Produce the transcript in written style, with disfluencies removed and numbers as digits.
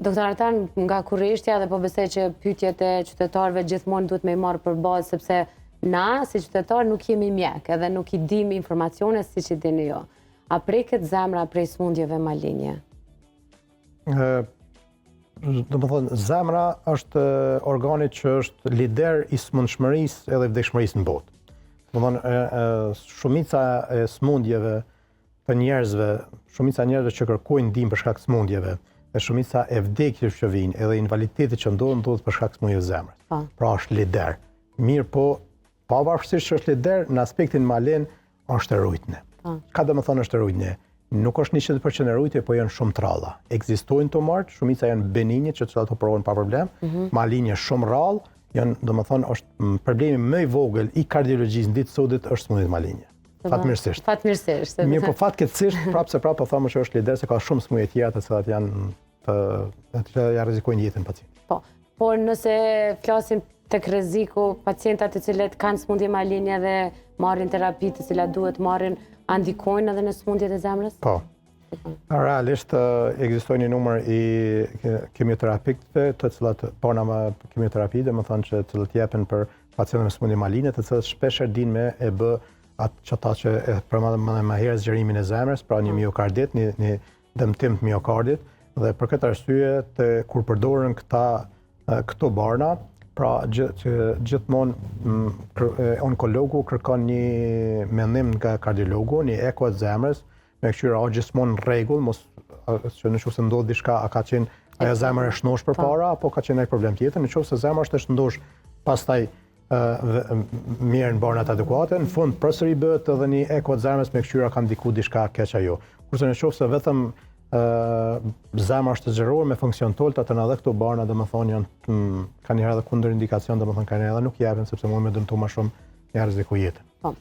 Doktor Artan, nga kureshtja dhe po besoj që pyetjet e qytetarëve gjithmonë duhet me i marrë për bazë, sepse na, si qytetarë, nuk jemi mjek edhe nuk i dim informacionet siç i dini ju. A preket zemra prej sëmundjeve malinje? Domethënë, zemra është organi që është lider i sëmundshmërisë edhe vdekshmërisë në botë. Domethënë, shumica e sëmundjeve të njerëzve, shumica e njerëzve që kërkojnë ndihmë për shkak të sëmundjeve, dhe shumica e vdekjeve që vijnë, edhe invaliditetit që ndodh, ndodh për shkak të sëmundjeve të zemrës. Po. Pra është lider. Mirëpo, pavarësisht që është lider, në aspektin malin është e rujtne. Po. Ka domethënë është e rujtne? Nuk është 100% e rujtne, po janë shumë t'rralla. Ekzistojnë tumorët, shumica janë beninje që të cilat operohen pa problem, mm -hmm. malinje shumë rrallë, janë, domethënë, është problemi më i vogël i kardiologjisë në ditë sotit është sëmundjet malinje. Fatmirësisht. Fatmirësisht. Mirëpo fatkeqësisht, prapë se prapë po thamë që është lider se ka shumë sëmundje tjera të cilat janë të të cilat ja rrezikojnë jetën pacientit. Po. Por nëse flasim tek rreziku, pacientat të cilët kanë sëmundje malinje dhe marrin terapi të cilat duhet marrin, a ndikojnë edhe në sëmundjet e zemrës? Po. Realisht ekzistojnë një numër i kimioterapikëve, të cilat barna me kimioterapi, domethënë që të cilat jepen për pacientët me sëmundje malinje, të cilat shpeshherë dinë me e bë atë që ata që e përmendëm më më herët zgjerimin e zemrës, pra një miokardit, një, një dëmtim të miokardit, dhe për këtë arsye të kur përdoren këta këto barna, pra gjë, që gjithmonë mm, onkologu kërkon një mendim nga kardiologu, një eko të zemrës, me këqyrë a gjithmonë në rregull, mos që në qoftë se ndodh diçka, a ka qenë ajo zemër e shnosh përpara, apo ka qenë ai problem tjetër, në qoftë se zemra është e shnosh, pastaj merren barnat adekuate, në fund përsëri bëhet edhe një eko të zemrës me këqyrë a ka ndiku diçka keq ajo. Kurse në qoftë se vetëm zemra është e zgjeruar me funksion të ulët, atëherë edhe këto barna domethënë janë mm, ka një herë edhe kundërindikacion, domethënë ka një herë edhe nuk jepen sepse mund me dëmtu më shumë një rreziku jetën. Po.